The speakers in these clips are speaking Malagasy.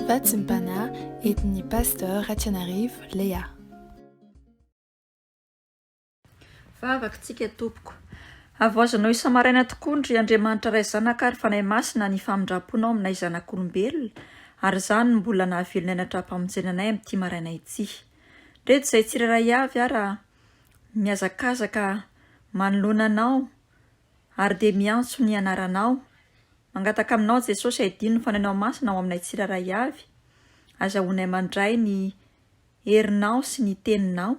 Vatsim-panahy entin'ny Pasteur Ratianarivo Léa. Vavaka tsika tompoko. Havaozanao isa-maraina tokoa ndry Andriamanitra Ray Zanaka ary Fanahy Masina ny famindram-ponao aminay zanak'olombelona ary izany no mbola nahavelona aina hatrampamonjena anay amin'ity maraina ity. Ndreto izay tsirairay avy ara mihazakazaka manoloana anao ary dia miantso ny anaranao. Mangataka aminao Jesosy haidino ny Fanahinao Masina ao aminay tsirairay avy. Azahoanay mandray ny herinao sy ny teninao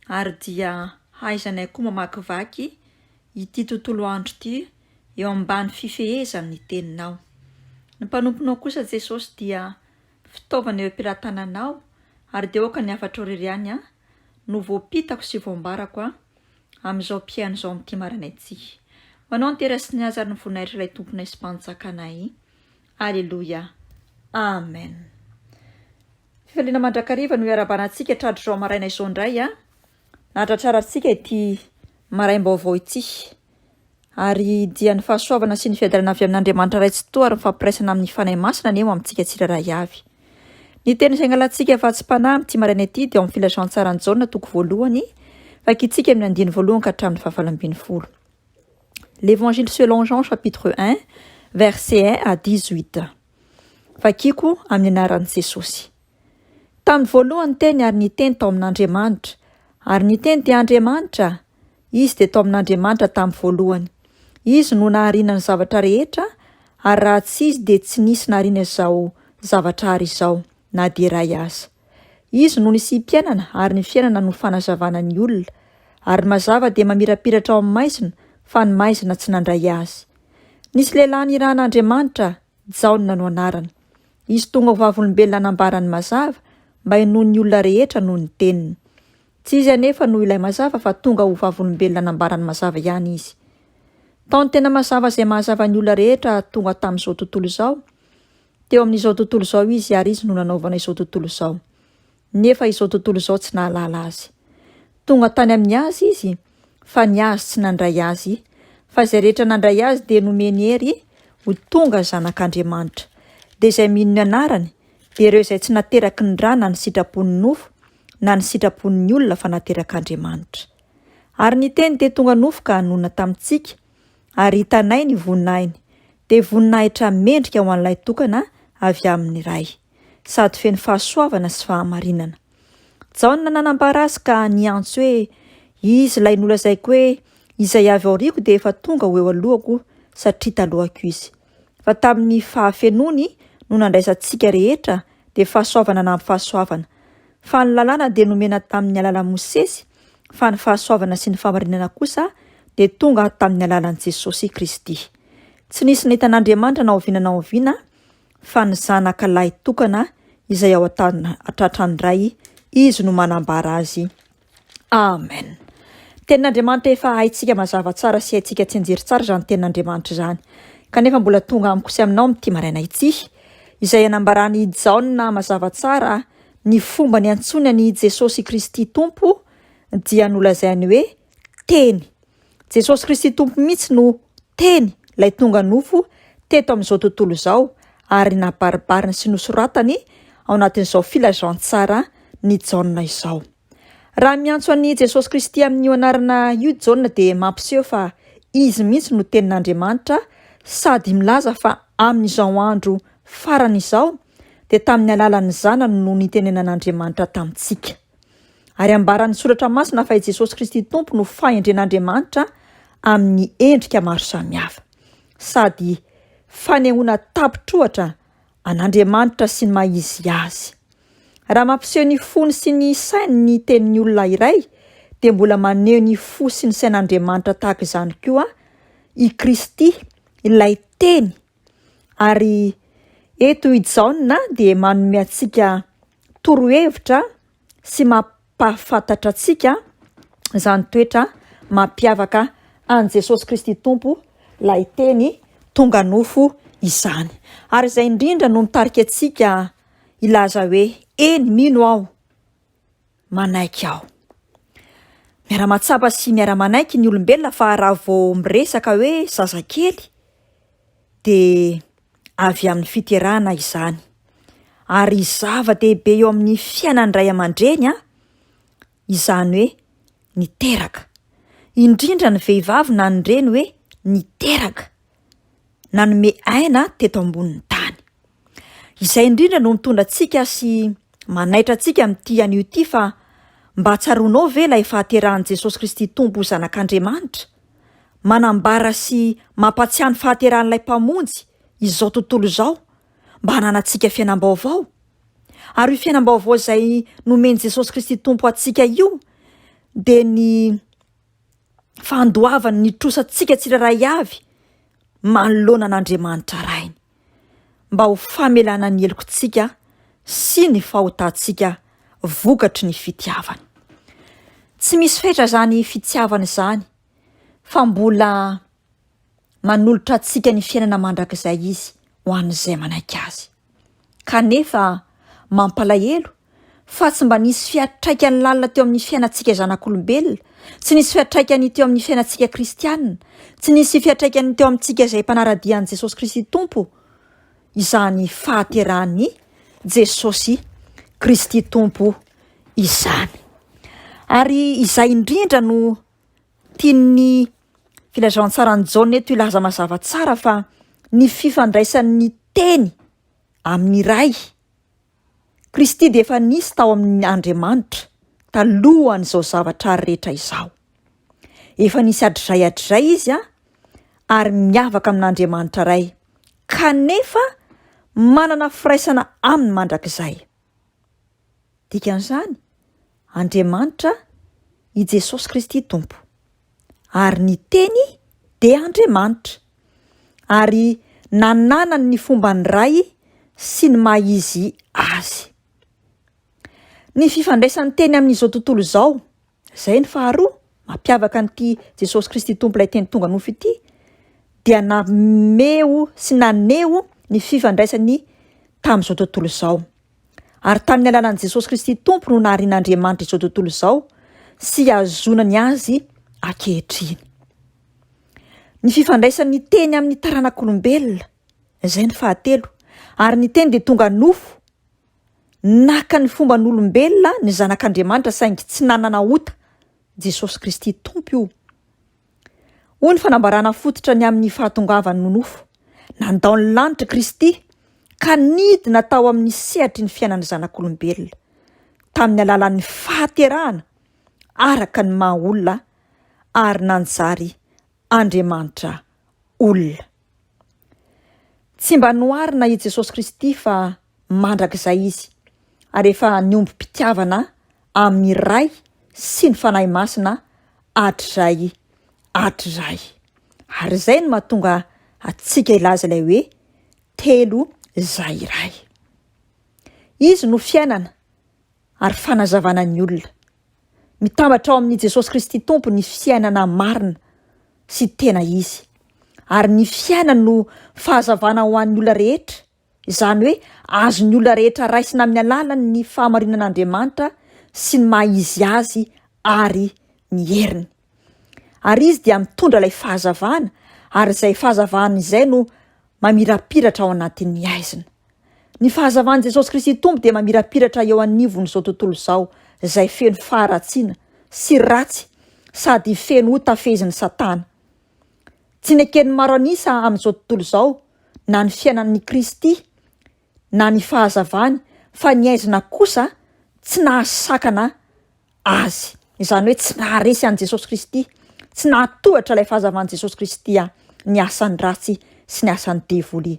ary dia hahaizanay koa mamakivaky ity tontolo andro ity eo ambany fifehezan'ny teninao. Ny mpanomponao kosa Jesosy dia fitaovana eo am-pelatananao ary dia aoka ny hafatrao irery ihany no voampitako sy voambarako amin'izao mpihaino izao amin'ity maraina ity. Ho anao ny dera sy ny haja ary ny voninahitra ilay Tomponay sy Mpanjakanay. Aleloia. Amen. Fifaliana mandrakariva no iarahabana antsika tratry izao maraina izao indray a. Nahatratrarantsika ity maraim-baovao ity. Ary dia ny fahasoavana sy ny fiadanana avy amin'Andriamanitra Ray Tsitoha ary ny fampiraisana amin'ny Fanahy Masina anie ho amintsika tsirairay avy. Ny teny izay angalantsika vatsim-panahy amin'ity maraina ity dia ao amin'ny Filazantsaran'i Jaona toko voalohany, vakintsika amin'ny andininy voalohany ka hatramin'ny fahavalo ambin'ny folo. L'Évangile selon Jean chapitre 1 verset 1 à 18. Vakiko amin'ny anaran'i Jesosy. Tamin'ny voalohany ny Teny ary ny Teny tao amin'Andriamanitra, ary ny Teny dia Andriamanitra, Izy dia tao amin'Andriamanitra tamin'ny voalohany. Izy no nahariana ny zavatra rehetra, ary raha tsy Izy dia tsy nisy nahariana izao zavatra ary izao, na dia iray aza. Izy no nisiam-piainana, ary ny fiainana no fanazavana ny olona. Ary ny mazava dia mamirapiratra ao amin'ny maizina, fa ny maizina tsy nandray azy. Nisy lehilahy nirahan'Andriamanitra, Jaona no anarany. Izy tonga ho vavolombelona hanambara ny mazava, mba hinoan'ny olona rehetra noho ny teniny. Tsy izy anefa no ilay mazava fa tonga ho vavolombelona hanambara ny mazava ihany izy. Tao ny tena mazava izay mahazava ny olona rehetra tonga tamin'izao tontolo izao. Teo amin'izao tontolo izao izy ary izy no nanaovana izao tontolo izao. Nefa izao tontolo izao tsy nahalala azy. Tonga tany amin'ny azy izy, fa ny azy tsy nandray azy, fa izay rehetra nandray azy dia nomeny hery ho tonga zanak'Andriamanitra. Dia izay mino ny anarany, dia ireo izay tsy nateraky ny ra na ny sitrapon'ny nofo, na ny sitrapon'ny olona fa naterak'Andriamanitra. Ary ny Teny dia tonga nofo ka nonina tamintsika, ary hitanay ny voninahiny, dia voninahitra mendrika ho an'ilay tokana avy amin'ny Ray, sady feno fahasoavana sy fahamarinana. Jaona nanambara azy ka niantso hoe, Izy ilay nolazaiko hoe, Izay avy aoriako dia efa tonga ho eo alohako, satria talohako izy. Fa tamin'ny fahafenoany no nandraisantsika rehetra, dia fahasoavana na fahasoavana. Fa ny lalàna dia nomena tamin'ny alalan'i Mosesy, fa ny fahasoavana sy ny fahamarinana kosa dia tonga tamin'ny alalan'i Jesosy Kristy. Tsy nisy nahita an'Andriamanitra na oviana na oviana, fa ny Zanaka lahy tokana izay ao an-tratran'ny Ray, Izy no manambara azy. Amen. Tenin'Andriamanitra efa haintsika mazava tsara sy haintsika tsianjery tsara izany tenin'Andriamanitra izany. Kanefa mbola tonga amiko sy aminao amin'ity maraina ity, izay anambaran'i Jaona mazava tsara ny fomba niantsoany an'i Jesosy Kristy Tompo dia nolazainy hoe Teny. Jesosy Kristy Tompo mihitsy no Teny, ilay tonga nofo teto amin'izao tontolo izao ary nabaribariny sy nosoratany ao anatin'izao filazantsara ny Jaona izao. Raha miantso an'i Jesosy Kristy amin'io anarana io Jaona dia mampiseho fa izy mihitsy no Tenin'Andriamanitra sady milaza fa amin'izao andro farany izao dia tamin'ny alalan'ny Zanany no nitenenan'Andriamanitra tamintsika. Ary ambaran'ny Soratra Masina fa i Jesosy Kristy Tompo no fahendren'Andriamanitra amin'ny endrika maro samihafa, sady fanehoana tapitr'ohatra an'Andriamanitra sy ny maha izy azy. Raha mampiseho ny fony sy ny sainy ny tenin'ny olona iray, dia mbola maneho ny fo sy ny sain'Andriamanitra tahaka izany koa i Kristy, ilay Teny. Ary eto i Jaona dia manome antsika torohevitra sy mampahafantatra antsika izany toetra mampiavaka an'i Jesosy Kristy Tompo, ilay Teny tonga nofo izany. Ary izay indrindra no mitarika antsika hilaza hoe, Eny, mino aho, manaiky aho. Miara-mahatsapa sy miara-manaiky ny olombelona fa raha vao miresaka hoe zazakely dia avy amin'ny fiterahana izany. Ary zava-dehibe eo amin'ny fiainan'ny ray aman-dreny izany hoe niteraka. Indrindra ny vehivavy na ny reny hoe niteraka, nanome aina teto ambonin'ny tany. Izay indrindra no mitondra antsika sy manaitra antsika amin'ity anio ity fa mba tsaroanao ve ilay fahaterahan'i Jesosy Kristy Tompo ho Zanak'Andriamanitra? Manambara sy mampatsiahy ny fahaterahan'ilay Mpamonjy izao tontolo izao mba hananantsika fiainam-baovao. Ary io fiainam-baovao izay nomen'i Jesosy Kristy Tompo antsika io dia ny fandoavany ny trosantsika tsirairay avy manoloana an'Andriamanitra Rainy mba ho famelana ny helokontsika sy ny fahotantsika vokatry ny fitiavany. Tsy misy fetra izany fitiavana izany fa mbola manolotra antsika ny fiainana mandrakizay Izy ho an'izay manaiky Azy. Kanefa mampalahelo fa tsy mba nisy fiantraikany lalina teo amin'ny fiainantsika zanak'olombelona, tsy nisy fiantraikany teo amin'ny fiainantsika kristiana, tsy nisy fiantraikany teo amintsika izay mpanara-dia an'i Jesosy Kristy Tompo izany fahaterahan'i Jesosy Kristy Tompo izany. Ary izay indrindra no tian'ny filazantsaran'i Jaona eto hilaza mazava tsara fa ny fifandraisan'ny Teny amin'ny Ray, Kristy dia efa nisy tao amin'ny Andriamanitra talohan'izao zavatra rehetra izao. Efa nisy hatrizay hatrizay Izy ary miavaka amin'Andriamanitra Ray, kanefa manana firaisana Aminy mandrakizay. Dikan'izany, Andriamanitra i Jesosy Kristy Tompo, ary ny Teny dia Andriamanitra, ary nananany ny fomban'ny Ray sy ny maha Izy Azy. Ny fifandraisan'ny Teny amin'izao tontolo izao, izay ny faharoa mampiavaka an'ity Jesosy Kristy Tompo ilay Teny tonga nofo ity, dia nameho sy naneho ny fifandraisany tamin'izao tontolo izao. Ary tamin'ny alalan'i Jesosy Kristy Tompo no naharian'Andriamanitra izao tontolo izao sy ihazonany azy ankehitriny. Ny fifandraisan'ny Teny amin'ny taranak'olombelona, izay ny fahatelo. Ary ny Teny dia tonga nofo, naka ny fomban'olombelona ny Zanak'Andriamanitra saingy tsy nanana ota, Jesosy Kristy Tompo io. Hoy ny fanambarana fototra ny amin'ny fahatongavany no nofo, Nandao ny lanitra Kristy ka nidina tao amin'ny sehatry ny fiainan'ny zanak'olombelona, tamin'ny alalan'ny fahaterahana araka ny maha olona ary nanjary Andriamanitra olona. Tsy mba noharina i Jesosy Kristy fa mandrakizay Izy, ary efa niombom-pitiavana amin'ny Ray sy ny Fanahy Masina hatrizay hatrizay. Ary izay no mahatonga antsika hilaza ilay hoe telo izay iray. Izy no fiainana ary fanazavana ny olona. Mitambatra ao amin'i Jesosy Kristy Tompo ny fiainana marina sy tena izy. Ary ny fiainany no fahazavana ho an'ny olona rehetra, izany hoe azon'ny olona rehetra raisina amin'ny alalany ny fahamarinan'Andriamanitra sy ny maha izy azy ary ny heriny. Ary izy dia mitondra ilay fahazavana, ary izay fahazavana izay no mamirapiratra ao anatin'ny haizina. Ny fahazavan'i Jesosy Kristy Tompo dia mamirapiratra eo anivon'izao tontolo izao izay feno faharatsiana sy ratsy sady feno ota fehezin'i Satana. Tsy neken'ny maro an'isa amin'izao tontolo izao na ny fiainan'i Kristy na ny fahazavany fa ny haizina kosa tsy nahasakana Azy, izany hoe tsy naharesy an'i Jesosy Kristy, tsy nahatohatra ilay fahazavan'i Jesosy Kristy ny asan'ny ratsy sy ny asan'ny devoly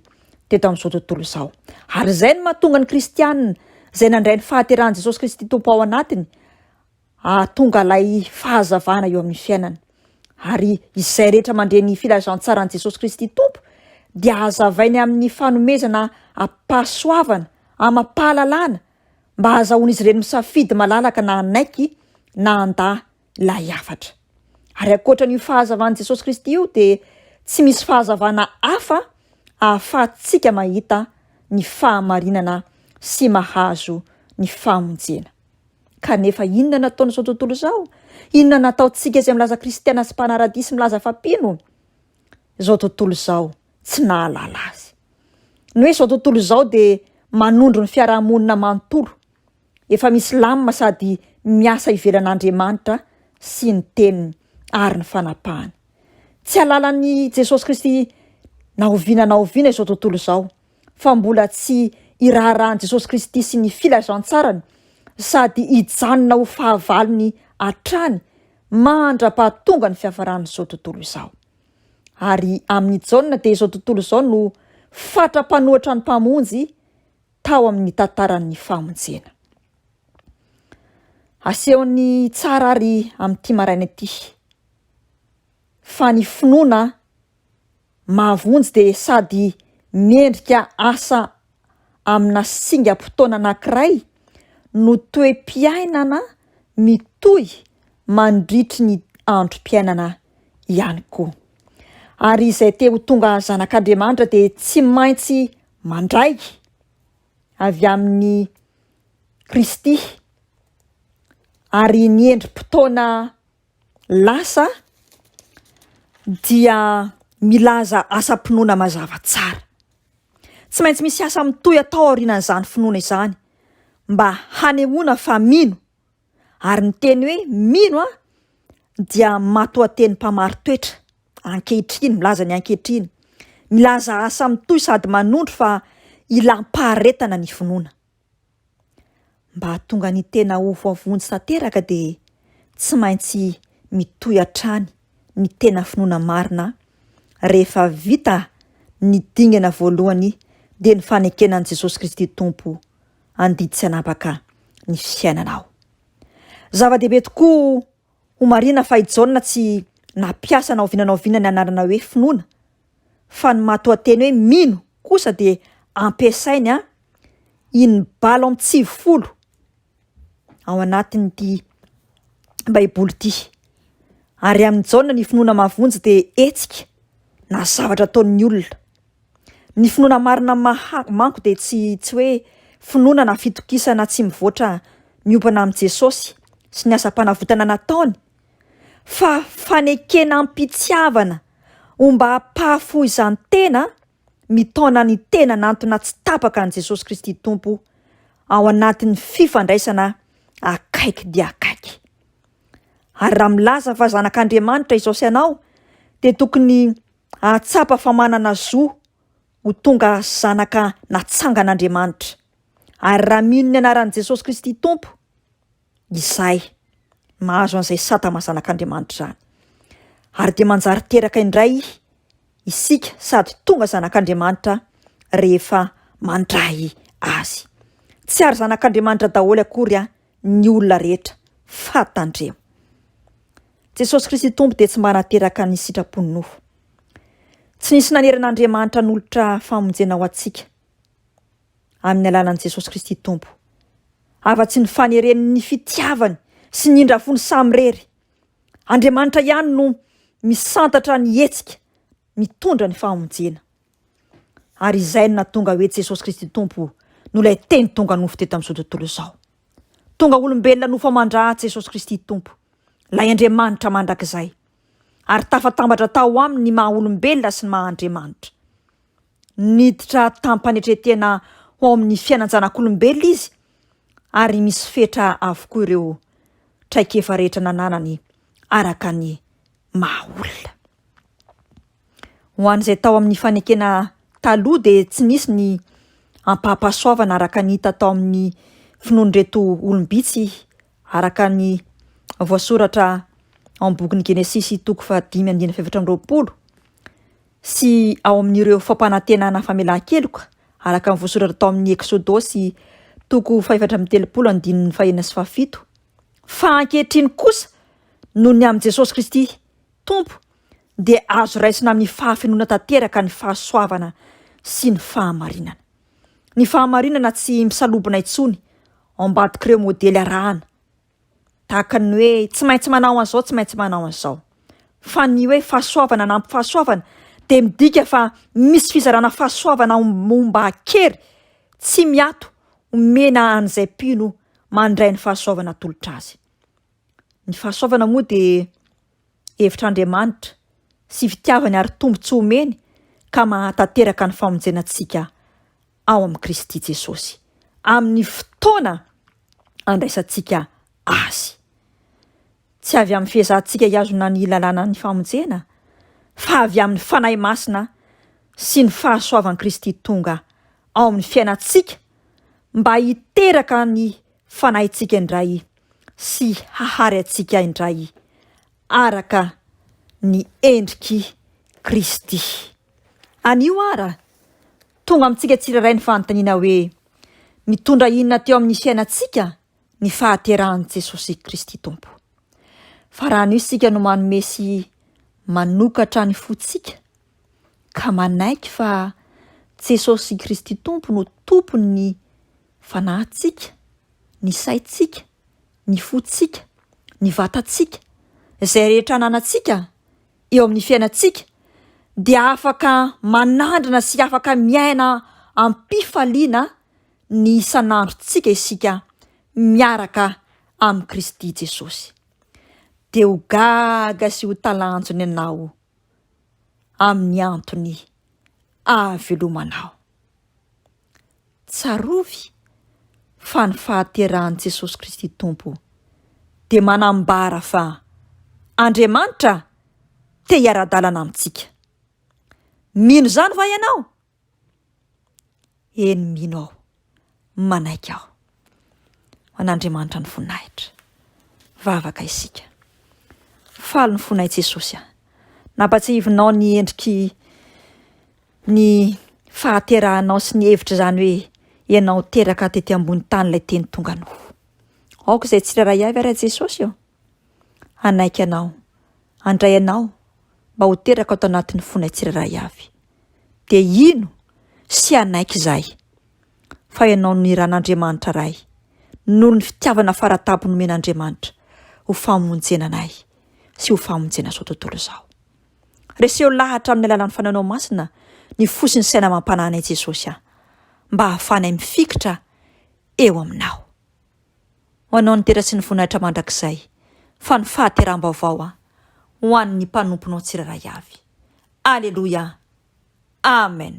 teto amin'izao tontolo izao. Ary izay no mahatonga ny kristianina izay nandray ny fahaterahan'i Jesosy Kristy Tompo ao anatiny hahatonga ilay fahazavana eo amin'ny fiainany. Ary izay rehetra mandre ny filazantsaran'i Jesosy Kristy Tompo dia hazavainy amin'ny fanomezana am-pahasoavana, amam-pahalalana, mba hahazahoan'izy ireny misafidy malalaka na hanaiky na handà ilay hafatra. Ary ankoatra an'io fahazavan'i Jesosy Kristy io dia tsy misy fahazavana hafa ahafahantsika mahita ny fahamarinana sy mahazo ny famonjena. Kanefa inona no ataon'izao tontolo izao? Inona no ataontsika izay milaza kristiana sy mpanara-dia sy milaza fa mpino? Izao tontolo izao tsy nahalala azy. Ny hoe izao tontolo izao dia. manondro ny fiarahamonina manontolo efa misy lamina sady miasa ivelan'Andriamanitra sy ny Teniny ary ny fanapahany. Tsy halalan'i Jesosy Kristy na oviana na oviana izao tontolo izao, fa mbola tsy hiraharahan'i Jesosy Kristy sy ny filazantsarany sady hijanona ho fahavalony hatrany mandra-pahatonga ny fiafaran'izao tontolo izao. Ary amin'i Jaona dia izao tontolo izao no fatra-panohatra ny Mpamonjy tao amin'ny tantaran'ny famonjena. Asehony tsara ary amin'ity maraina ity fa ny finoana mahavonjy dia sady miendrika asa amina singam-potoana anankiray no toe-piainana mitohy mandritry ny androm-piainana ihany koa. Ary izay te ho tonga zanak'Andriamanitra dia tsy maintsy mandray avy amin'i Kristy ary ny endri-potoana lasa dia milaza asam-pinoana mazava tsara. Tsy maintsy misy asa mitohy atao aorianan'izany finoana izany mba hanehoana fa mino, ary ny teny hoe mino dia matoanteny mpamari-toetra ankehitriny, milaza ny ankehitriny, milaza asa mitohy sady manondro fa ilam-paharetana ny finoana. Mba hahatonga ny tena ho voavonjy tanteraka dia tsy maintsy mitohy hatrany ny tena finoana marina rehefa vita ny dingana voalohany dia ny fanekena an'i Jesosy Kristy Tompo handidy tsy hanapaka ny fiainanao. Zava-dehibe tokoa ho marihina fa i Jaona tsy nampiasa na oviana na oviana ny anarana hoe finoana fa ny matoanteny hoe mino kosa dia ampiasainy an iny 98 ao anatin'ity baiboly ity. Ary amin'i Jaona ny finoana mahavonjy dia hetsika na zavatra ataon'ny olona. Ny finoana marina maha manko dia tsy tsy hoe finoana na fitokisana tsy mivoatra miompana amin'i Jesosy sy ny asam-panavotana nataony fa fanekena am-pitiavana ombam-pahafoizan-tena mitaona ny tena hanantona tsy tapaka an'i Jesosy Kristy Tompo ao anatin'ny fifandraisana akaiky dia akaiky. Ary raha milaza fa zanak'Andriamanitra izao sy ianao dia tokony hahatsapa fa manana zo ho tonga zanaka natsangan'Andriamanitra. Ary raha mino ny anaran'i Jesosy Kristy Tompo, izay mahazo an'izay sata maha zanak'Andriamanitra izany. Ary dia manjary teraka indray isika sady tonga zanak'Andriamanitra rehefa mandray azy. Tsy ary zanak'Andriamanitra daholo akory an, ny olona rehetra fa tandremo. Jesosy Kristy Tompo dia tsy mba nateraka ny sitrapon'ny nofo. Tsy nisy nanery an'Andriamanitra hanolotra famonjena ho antsika amin'ny alalan'i Jesosy Kristy Tompo, afa-tsy ny fanereny ny fitiavany sy ny indrafony samirery. Andriamanitra ihany no misantatra ny hetsika mitondra ny famonjena. Ary izay no nahatonga hoe Jesosy Kristy Tompo no ilay Teny tonga nofo teto amin'izao tontolo izao. Tonga olombelona nofo aman-dra Jesosy Kristy Tompo, ilay Andriamanitra mandrakizay. Ary tafatambatra tao aminy ny maha olombelona sy ny maha Andriamanitra. Niditra tamim-panetren-tena ho ao amin'ny fiainan-janak'olombelona izy ary misy fetra avokoa ireo traikefa rehetra nananany araka ny maha olona. Ho an'izay tao amin'ny fanekena taloha dia tsy nisy ny ampaham-pahasoavana araka ny hita tao amin'ny finoan'ireto olom-bitsy araka ny voasoratra ao amin'ny bokin'ny Genesisy toko fahadimy andininy fahefatra amby 24 sy ao amin'ireo fampanantenana famelan-keloka araka ny voasoratra tao amin'ny Eksodosy toko faha-34 andininy fahenina sy fahafito fa ankehitriny kosa noho ny amin'i Jesosy Kristy Tompo dia azo raisina amin'ny fahafenoana tanteraka ny fahasoavana sy ny fahamarinana. Ny fahamarinana tsy misalobona intsony ao ambadik'ireo modely arahana, tahaka ny hoe tsy maintsy manao an'izao, tsy maintsy manao an'izao. Fa ny hoe fahasoavana anampy fahasoavana dia midika fa misy fizarana fahasoavana momba an-kery tsy miato omena an'izay mpino mandray ny fahasoavana atolotra azy. Ny fahasoavana moa dia hevitr'Andriamanitra sy fitiavany ary tombontsoa omeny ka mahatanteraka ny famonjena antsika. ao amin'i Kristy Jesosy amin'ny fotoana andraisantsika Azy. Tsy avy amin'ny fiezahantsika hihazona ny lalànan'ny famonjena, fa avy amin'ny Fanahy Masina sy ny fahasoavan'i Kristy tonga ao amin'ny fiainantsika mba hiteraka ny fanahintsika indray sy hahary antsika indray araka ny endrik'i Kristy. Anio ara, tonga amintsika tsirairay ny fanontaniana hoe, Mitondra inona teo amin'ny fiainantsika ny fahaterahan'i Jesosy Kristy Tompo? Fa raha anio isika no manome sy manokatra ny fontsika ka manaiky fa Jesosy Kristy Tompo no Tompon'ny fanahintsika, ny saintsika, ny fontsika, ny vatantsika, izay rehetra ananantsika eo amin'ny fiainantsika dia afaka manandrana sy afaka miaina am-pifaliana ny isan'androntsika isika miaraka amin'i Kristy Jesosy. Dia ho gaga sy ho talanjona ianao amin'ny antony ahavelomanao. Tsarovy fa ny fahaterahan'i Jesosy Kristy Tompo dia manambara fa Andriamanitra te hiara-dalana amintsika. Mino izany va ianao? Eny mino aho. Manaiky aho. Ho an'Andriamanitra ny voninahitra. Vavaka isika. Faly ny fonay Jesosy a. Nampatsiahivinao ny endriky ny fahaterahanao sy ny hevitr'izany hoe ianao teraka tety ambony tany ilay teny tonga nofo. Aoka izay tsirairay avy ary Jesosy ô. Hanaiky anao, handray anao mba ho teraka ato anatin'ny fonay tsirairay avy. Dia hino sy hanaiky izahay fa ianao no niran'Andriamanitra Ray noho ny fitiavana faratampony nomen'Andriamanitra ho famonjena anay sy ho famonjena izao tontolo izao. Reseho lahatra amin'ny alalan'ny Fanahinao Masina ny fo sy ny saina amam-panahinay Jesosy a, mba hahafahanay mifikitra eo Aminao. Ho Anao ny dera sy ny voninahitra mandrakizay, fa ny fahateraham-baovao a, ho an'ny mpanomponao tsirairay avy. Aleloia. Amen.